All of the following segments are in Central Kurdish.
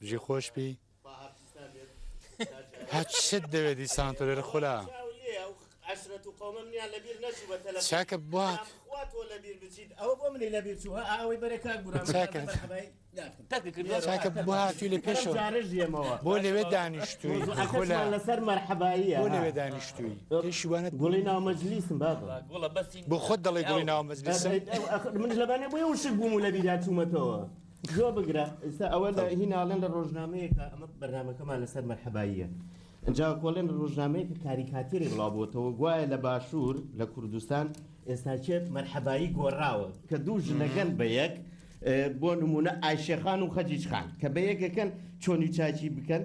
بژی خۆش بی. هەر چت دەوێ دیسان تۆ لێرە خولە. چاکە بۆ چاکە چاکە بۆ هاتووی لە پێشەوە بۆ لەوێ دانیشتووی خولە لەسەر مەرحەباییە بۆ لەوێ دانیشتووی پێشی وانە گوڵی ناو مەجلیسم بابە بۆ خۆت دەڵێ گوڵی ناو مەجلیسم من لەبانێ بۆیە وشک بووم و لەبیرا چوومەتەوە زۆر بگرە ئێستا ئەوە لە هی ناڵێن لە ڕۆژنامەیەکە ئەمە بەرنامەکەمان لەسەر مەرحەباییە ئینجا کۆڵێن لە ڕۆژنامەیەکە کاریکاتێری بڵاو بۆتەوە گوایە لە باشوور لە کوردستان ئێستا چێ مەرحەبایی گۆڕاوە کە دوو ژنەگەن بە یەک بۆ نمونە ئایشێخان و خەجیج خان کە بە یەکەکەن چۆنی چاکی بکەن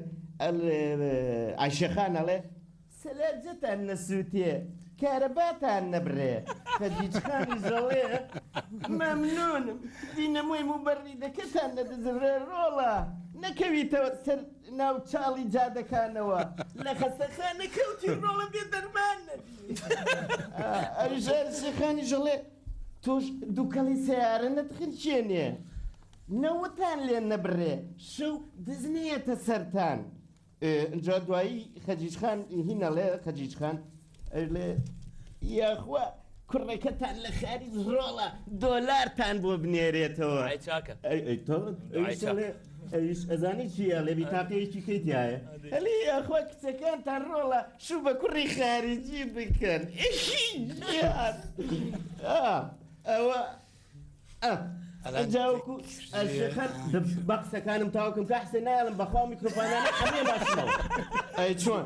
ئایشێخان ئەڵێ سەلاجەتان نەسووتێ، کارەباتان نەبرێ. خەجیج خانیش ئەڵێ، مەمنوونم، دینەمۆی موبەریدەکەتان نەدزرێ ڕۆڵە، نەکەویتە سەر ناو چاڵی جادەکانەوە، لە خەستەخانە کەوتی ڕۆڵە بێ دەرمان نەبی. ئەویش خانیش ئەڵێ، تۆش دووکەڵی سەیارە نەتخرکێنێ، نەوتان لێ نەبرێ، شەو دز نەیەتە سەرتان. ئینجا دوایی خەجیج خان هین ئەڵێ خەجیج خان ئەڵێ یاخوا کوڕەکەتان لە خاریج ڕۆڵە دۆلارتان بۆ بنێرێتەوە ئای چاکە ئەی ئەی تۆ ئەویش ئای چاکە. ئەڵێ ئەویش ئەزانی چی ئەڵێ بیتاقەیەکی کەی تایە ئەڵێ یاخوا کچەکانتان ڕۆڵە شوو بە کوڕی خارجی بکەن گیان ئا ئەوە ئەجا وەکو ئەشێخان بە قسەکانم تاوکم کا حسێن نایەڵم بەخوا میکرۆفۆنانە هەموویان باشنەوە ئەی چۆن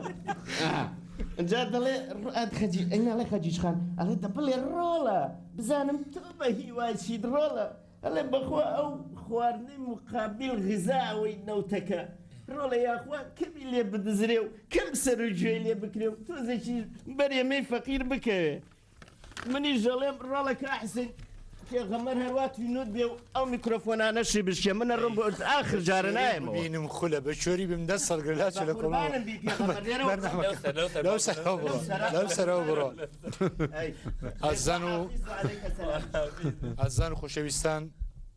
ئەجا دەڵێ ڕئەت خەجی ئەی ناڵێ خەجیج خان ئەڵێ دە بڵێ ڕۆڵە بزانم تۆ بە هیوای چیت ڕۆڵە ئەڵێ بەخوا ئەو خواردنەی مقابل غیزاوەی نەوتەکە ڕۆڵە یاخوا کەمی لێ بدزرێ و کەم سەر و گوێی لێ بکرێ و تۆزێکی بەرێمەی فەقیر بکەوێ منیش دەڵێم ڕۆڵە کا حسین پێغەمبەر هەروا تینوت بێ و ئەو میکرۆفۆنانەشی بشکێ من ئەڕۆم بۆ ئاخر جارە نایەمەوە. بینم خولە بە چۆری بم دەست سەرگرلا چ لە کۆمەڵ بەقوربانم بی پێغەمبەر لێرەوە بەرنامەکە لەو سەر لەو سەر لەو سەرەوە بڕۆ لەو سەرەوە بڕۆ ئەی ئازیزان و حافیز و عەلەیکە سەلام. ئازیزان و خۆشەویستان.